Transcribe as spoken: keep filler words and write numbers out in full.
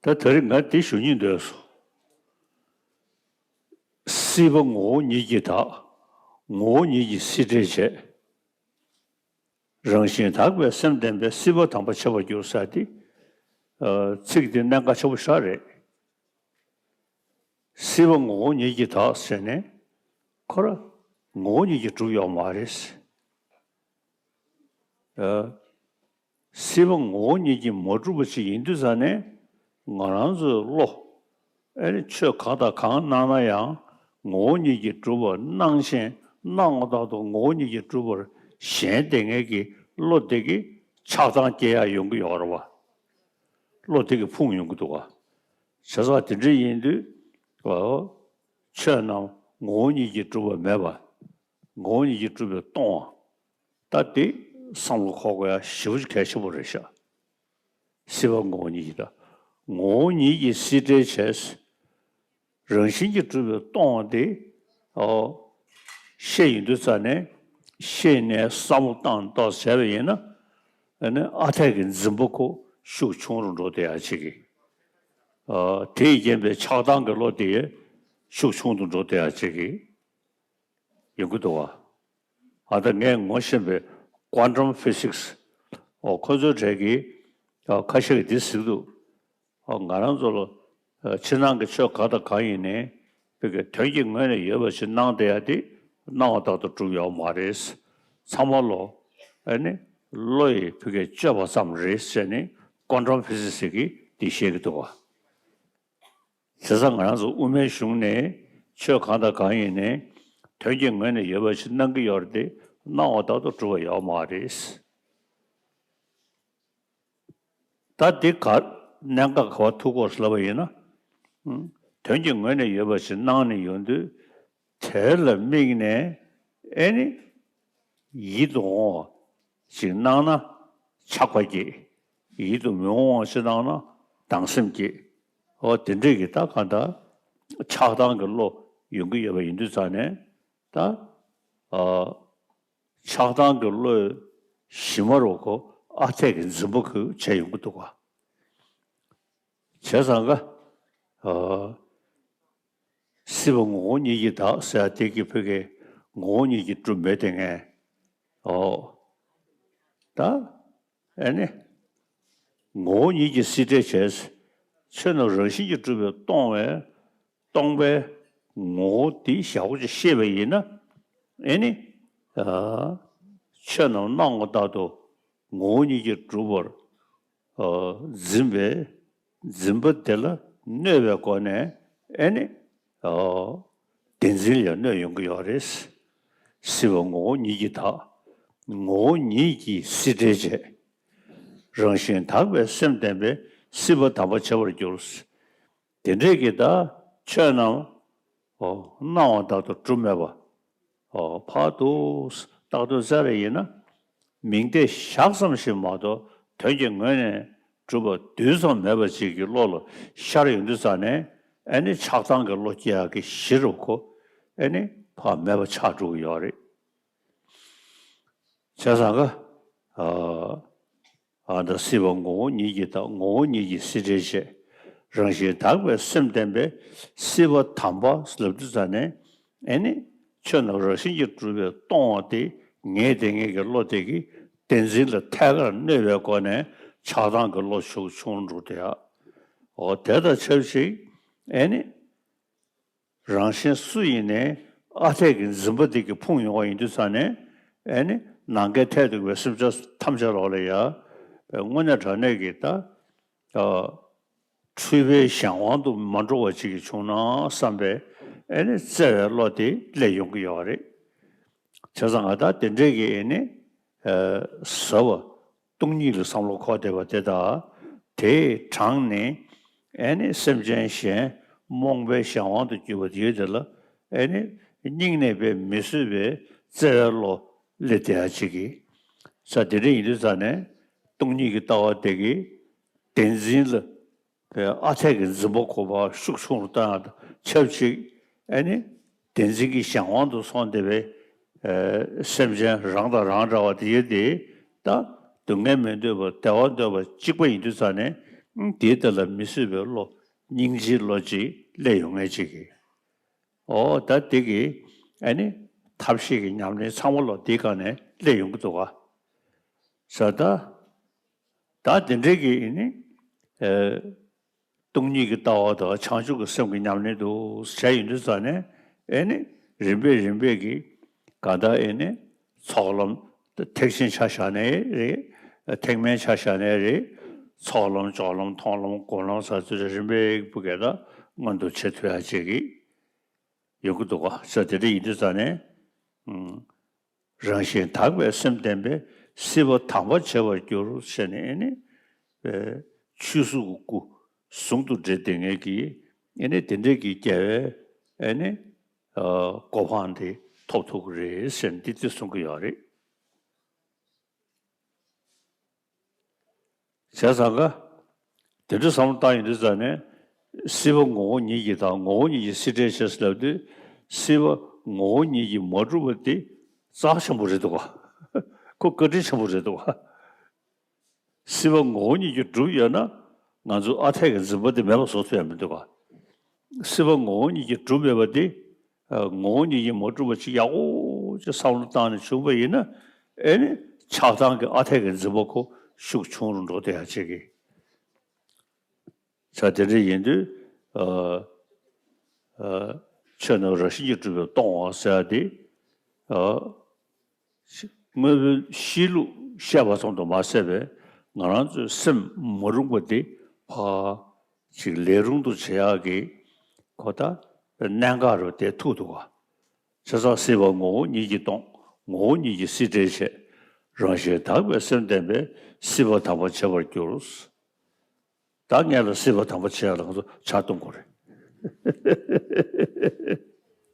ད་ད་རེས་ང་འདི་ཞུ་སྙིང་འདོད་སོང་། སྲིད་པ་ངོ་བོ་ཉིད་ཀྱིས་དག། ངོ་བོ་ཉིད་ཀྱིས་སྲིད་འབྲས་བྱེད། རང་བཞིན་དག་པའི་སེམས་ལྡན་པས་སྲིད་པ་དམ་པ་བྱེད་པར་འགྱུར་ཟེར་ཏེ། ཚིག་འདི་གནད་འགག་ཆེན་པོ་ཞེ་དྲག་རེད། སྲིད་པ་ངོ་བོ་ཉིད་ཀྱིས་དག་ཟེར་ནས་ཁོ་ར་ངོ་བོ་ཉིད་ཀྱིས་གྲུབ་ཡོད་མ་རེད། སྲིད་པ་ངོ་བོ་ཉིད་ཀྱིས་མ་གྲུབ་པ་ཞིག་ཡིན་དུས་ཙང་ནས། ང་རང་ཚོའི་བློ། ཨེ་ནི་ཆོས་གང་དང་གང་གནང་ན་ཡང་ངོ་བོ་ཉིད་ཀྱིས་གྲུབ་པར་སྣང་ཞིང་སྣང་བ་ལྟར་དུ་ངོ་བོ་ཉིད་ཀྱིས་གྲུབ་པར་ཞེན་བསྡད་མཁན་གྱི་བློ་དེ་གིས་ཆགས་སྡང་སྐྱེ་ཡག་ཡོང་གི་ཡོད་རེད་བ། བློ་དེ་གིས་ཕུང་ཡོང་གི་འདུག་བ། བྱས་ཙང་དེ་འདྲ་ཡིན་དུས། ཆོས་རྣམས་ངོ་བོ་ཉིད་ཀྱིས་གྲུབ་པ་མེད་པ། ངོ་བོ་ཉིད་ཀྱིས་གྲུབ་པའི་སྟོང་བ། ད་དེ་བསམ་བློ་འཁོར་དགོས་ཡ་ཞེ་པོ་ཅིག་གལ་ཆེན་པོ་རེད་ཤག། སྲིད་པ་ངོ་བོ་ཉིད་ཀྱིས་དག། ངོ་བོ་ཉིད་ཀྱིས་སྲིད་འབྲས་བྱས། རང་བཞིན་གྱིས་གྲུབ་པའི་སྟོང་བ་དེ། ཨོ། ཤེས་ཡོང་དུས་ཙང་ནས། ཤེས་ནས་བསམ་བློ་བཏང་ཏོག་ཙམ་བྱས་པ་ཡིན་ན། ཨ་ནི་ཨ་འཐས་ཀྱི་འཛིན་པ་ཁོ་ཤུགས་ཆུང་རུ་འགྲོ་བསྡད་ཡ་ཅིག་གི། ཨ། དེས་རྐྱེན་པས་ཆགས་སྡང་གི་བློ་དེ་ཤུགས་ཆུང་དུ་འགྲོ་བསྡད་ཡ་ཅིག་གི། ཡོང་གི་འདུག་བ། ཨ། ད་ངས་ངོ་ཤེས་པའི་quantum physics། ཨོ། ཁོ་ཚོའི་གྲས་ཀྱིས། ཨ། ཁ་ཤས་ཀྱིས་འདི་ཟེར་གྱི་འདུག། ཨོ། ང་རང་ཚོ་ལ། ཨ། ཕྱི་ནང་གི་ཆོས་གང་དང་གང་ཡིན་ནའི། བོད་ཀྱི་དོན་གྱི་ངོས་ནས་ཡོད་པ་ཞིག་སྣང་བསྡད་ཡ་དེ་སྣང་བ་ལྟར་དུ་གྲུབ་ཡོད་མ་རེད། ཚང་མ་ལོ། ཨ་ནི་བློ་ཡི་བོད་ཀྱི་དཔྱོད་པ་ཙམ་རེད་ཟེར་ནས་quantum physics ཟེར་གྱིས་འདི་བཤད་ཀྱི་འདུག་བ། བྱས་ཙང་ང་རང་ཚོ་དབུ་མའི་གཞུང་ནས་ཆོས་གང་དང་གང་ཡིན་ནའི་དོན་གྱི་ངོས་ནས་ཡོད་པ་ཞིག་སྣང་གི་ཡོད་རེད་དེ། སྣང་བ་ལྟར་དུ་གྲུབ་པ་ཡོད་མ་རེད། ད་འདི་ག་གནད་འགག་ག་པར་ཐུག་གོ་ལབ་པ་ཡིན་ན། ཨུམ། དོན་གྱི་ངོས་ནས་ཡོད་པ་ཞིག་སྣང་ནས་ཡོང་དུས། དེ་ལ་དམིགས་ནས། ཨེ་ནི། ཡིད་དུ་འོང་བ་ཞིག་སྣང་ན་ཆགས་པ་སྐྱེ། ཡིད་དུ་མི་འོང་བ་ཞིག་སྣང་ན་སྡང་སེམས་སྐྱེ། འོ། དེ་འདྲས་ཀྱི་ད་གང་ལྟར་ཆགས་སྡང་གི་བློ་ཡོང་གི་ཡོད་པ་ཡིན་དུས་ཙང་ནས། ད། ཨ། ཆགས་སྡང་གི་བློས་གཞི་མ་རུ་ཁོ་ཨ་འཐས་ཀྱི་འཛིན་པ་ཁོས་བྱས་ཡོང་གི་འདུག་ག། བྱས་ཙང་ཀ། ཨ། སྲིད་པ་ངོ་བོ་ཉིད་ཀྱིས་དག་ཟེར་ཡ་དེ་གི་བོད་སྐད་ངོ་བོ་ཉིད་ཀྱིས་གྲུབ་མེད་དེ་ངས། ཨོ། ད། ཨེ་ནི། ངོ་བོ་ཉིད་ཀྱིས་སྲིད་འབྲས་བྱས། ཆོས་རྣམས་རང་བཞིན་གྱིས་གྲུབ་པས་སྟོང་བས། སྟོང་པའི་ངོ་བོ་འདི་ཞག་པོ་ཅིག་ཤེས་པ་ཡིན་ན། ཨེ་ནི། ཨ། ཆོས་རྣམས་སྣང་བ་ལྟར་དུ་ངོ་བོ་ཉིད་ཀྱིས་གྲུབ་པར། ཨ། འཛིན་པའི་འཛིན་པ་དེ་ལ་གནོད་པའི་སྒོ་ནས། ཨེ་ནི། ཨ། བདེན་འཛིན་ལ་གནོད་ཡོང་གི་ཡོད་རེད། སྲིད་པ་ངོ་བོ་ཉིད་ཀྱིས་དག། ངོ་བོ་ཉིད་ཀྱིས་སྲིད་འབྲས་བྱེད། རང་བཞིན་དག་པའི་སེམས་ལྡན་པས་སྲིད་པ་དམ་པ་བྱེད་པར་འགྱུར། དེ་འདྲས་ཀྱི་ད་ཆོས་རྣམས། ཨོ། སྣང་བ་ལྟར་དུ་གྲུབ་མེད་པ། ཨོ། ཕར་དུ་བཏགས་དུས་ཙ་རེ་ཡིན་ན། མིང་བརྡས་བཞག་ཙམ་ཞིག་མ་གཏོགས་དོན་གྱི་ངོས་ནས་གྲུབ་པ་རྡུལ་ཙམ་མེད་པ་ཅིག་གི་བློ་ལ་ཤར་ཡོང་དུས་ཙ་ནས། ཨེ་ནི་ཆགས་སྡང་གི་བློ་སྐྱེ་ཡག་གི་གཞི་རུ་ཁོ། ཨེ་ནི་ཕར་མེད་པ་ཆགས་འགྲོ་གི་ཡོད་རེད། བྱས་ཙང་ཀ། ཨ། ཨ། ད་སྲིད་པ་ངོ་བོ་ཉིད་ཀྱིས་དག། ངོ་བོ་ཉིད་ཀྱིས་སྲིད་འབྲས་བྱེད། རང་བཞིན་དག་པའི་སེམས་ལྡན་པས་སྲིད་པ་དམ་པ་ལབ་དུས་ཙ་ནས། ཨེ་ནི། ཆོས་རྣམས་རང་བཞིན་གྱིས་གྲུབ་པས་སྟོང་བ་དེ་ངེས་བསྡད་མཁན་གྱི་བློ་དེ་གིས་བདེན་འཛིན་ལ་ཐད་ཀར་གནོད་པའི་སྒོ་ནས་ཆགས་སྡང་གི་བློ་ཤུགས་ཆུང་རུ་འགྲོ་བསྡད་ཡ། འོ། དེ་དང་ཆབས་ཅིག། ཨེ་ནི། རང་གཞན་སུ་ཡིན་ནའི་ཨ་འཐས་ཀྱི་འཛིན་པ་འདི་གིས་ཕུང་ཡོང་བ་ཡིན་དུས་ཙ་ནས། ཨེ་ནི། ནམ་མཁའི་མཐས་གཏུགས་པའི་སེམས་ཅན་ཐམས་ཅད་ལོག་ལ་ཡ། དངོས་གནས་དྲང་གནས་ཀྱི་ད། ཨ། འཁྲུལ་པའི་གཞན་དབང་དུ་མ་འགྲོ་བ་ཅིག་གི་བྱུང་ན་བསམ་པའི། ཨེ་ནི། བརྩེ་བའི་བློ་དེ་སླེབས་ཡོང་གི་ཡོད་རེད། བྱས་ཙང་ང་ད་དེ་འདྲས་ཀྱི། ཨེ་ནི། ཨ། ཟབ་པ། སྟོང་ཉིད་ལ་བསམ་བློ་འཁོར་བསྡད་པ་དེ་དག། དེས་དྲངས་ནས། ཨེ་ནི། སེམས་ཅན་གཞན་རྨོངས་པའི་གཞན་དབང་དུ་གྱུར་པ་དེའི་དེ་ལ། ཨེ་ནི། སྙིང་ནས་དཔེ་མི་བཟོད་པའི་བརྩེ་བའི་བློ་སླེབས་བསྡད་ཡ་ཅིག་གི། ས་དེ་འདྲ་ཡིན་དུས་ཙ་ནས། སྟོང་ཉིད་ཀྱི་ལྟ་བ་དེ་གིས་བདེན་འཛིན་ལ། ཨ་འཐས་ཀྱི་འཛིན་པ་ཁོ་པ་ཤུགས་ཆུང་རུ་བཏང་ཡ་དང་ཆབས་ཅིག། ཨེ་ནི། བདེན་འཛིན་གྱི་གཞན་དབང་དུ་སོང་བསྡད་པའི། ཨ། སེམས་ཅན་རང་དང་རང་འདྲ་བ་དེ་ཡོད་དེ། ད་སྡུག་བསྔལ་མི་འདོད་པ་བདེ་བ་འདོད་པ་གཅིག་པ་ཡིན་དུས་ཙ་ནས། ཨང་། དེའི་ཐད་ལ་མི་བཟོད་པའི་བློ། སྙིང་རྗེའི་བློ་ཅིག་སླེབས་ཡོང་མཁན་ཅིག་གིས། ཨོ་ད་དེ་གི་ཨ་ནི་ཐབས་ཤེས་ཀྱི་ཉམས་ལེན་ཚང་མ་ལོ་དེའི་སྒང་ནས་སླེབས་ཡོང་གི་འདུག་ག་ས་ད། ད་དེ་འདྲའི་གི་ཨ་ནི་ཨེ། སྟོང་ཉིད་ཀྱི་ལྟ་བ་དང་བྱང་ཆུབ་ཀྱི་སེམས་ཀྱི་ཉམས་ལེན་དུ་བྱས་ཡོང་དུས་ཙ་ནས་ཨེ་ནི་རིམ་པས་རིམ་པས་ཀྱིས་གང་ལྟར་ཨེ་ནི་ཚོགས་ལམ་ཐེག་ཆེན་ཆ་བཞག་ནའི་རེད། ཐེག་དམན་ཆ་བཞག་ནའི་རེད། ཚོགས་ལམ་སྦྱོར་ལམ་མཐོང་ལམ་སྒོམ་ལམ་ཟེར་ཚུལ་རིམ་པས་བུ་གས་ད་མངོན་དུ་བྱེད་ཐུབ་ཡ་བྱེད་ཀྱི་ཡོང་གི་འདུག་ག་ས་དེ་འདྲ་ཡིན་དུས་ཙ་ནས། ཨུམ། རང་བཞིན་དག་པའི་སེམས་ལྡན་པས་སྲིད་པ་དམ་པར་བྱེད་པར་འགྱུར་ཞེས་ནས་ཨེ་ནི། ཨེ། ཆོས་གཟུགས་ཀྱི་སྐུ་ཟུང་དུ་འབྲེལ་བསྡད་མཁན་གྱི་ཨེ་ནི་དེ་འདྲའི་གི་རྒྱལ་བའི་ཨེ་ནི། ཨ། གོ་འཕང་དེ་ཐོབ་ཐུབ་ཀྱི་རེད་ཟེར་ནས་འདི་འདི་གསུང་གི་ཡོད་རེད། བྱས་ཙང་ཀ་དེ་འདྲ་བསམ་བློ་བཏང་ཡོང་དུས་ཙ་ནས། སྲིད་པ་ངོ་བོ་ཉིད་ཀྱིས་དང་ངོ་བོ་ཉིད་ཀྱིས་སྲིད་བྲལ་བྱས་ཟེར་ལབ་དུས། སྲིད་པ་ངོ་བོ་ཉིད་ཀྱིས་མ་གྲུབ་པ་དེ་རྩ་ཆེན་པོ་རེད་འདུག་ག་ཁོ་བཀའ་དྲིན་ཆེན་པོ་རེད་འདུག་ག་སྲིད་པ་ངོ་བོ་ཉིད་ཀྱིས་གྲུབ་ཡོད་ན་ང་ཚོ་ཨ་འཐས་ཀྱི་འཛིན་པ་དེ་མེད་པ་བཟོ་ཐུབ་ཡ་མི་འདུག་ག་སྲིད་པ་ངོ་བོ་ཉིད་ཀྱིས་གྲུབ་མེད་པ་དེ། ཨ། ངོ་བོ་ཉིད་ཀྱིས་མ་གྲུབ་པ་ཅིག་ཡག་པོ་ཅིག་བསམ་བློ་བཏང་ནས་བྱུང་པ་ཡིན་ན། ཨེ་ནི་ཆགས་སྡང་གི་ཨ་འཐས་ཀྱི་འཛིན་པ་ཁོ་ཤུགས་ཆུང་རུ་འགྲོ་བསྡད་ཡ་ཅིག་གི་ཆ་དེ་འདྲ་ཡིན་དུས། ཨ། ཨ། ཆོས་རྣམས་རང་བཞིན་གྱིས་གྲུབ་པས་སྟོང་པ་ཟེར་ཡ་དེ། ཨ། དངོས་པོའི་གཤིས་ལུགས་བཤད་པ་ཙམ་དུ་མ་ཟད་པའི་ང་རང་ཚོའི་སེམས་མ་རུངས་པ་དེ་ཕར་ཅིག་ལས་རུང་དུ་བྱེད་ཡག་གི་ཁོ་ད་གནད་འགག་རུ་དེ་ཐུག་འདུག་ག་བྱས་ཙང་སྲིད་པ་ངོ་བོ་ཉིད་ཀྱིས་སྟོང་། ངོ་བོ་ཉིད་ཀྱིས་སྲིད་བྲལ་བྱེད། རང་བཞིན་དག་པའི་སེམས་ལྡན་པས་སྲིད་པ་དམ་པར་བྱེད་པར་འགྱུར། ད་ངས་ལ་སྲིད་པ་དམ་པར་བྱེད་ཡ་ལ་ང་ཚོ་ཕྱག་གཏོང་དགོས་རེད།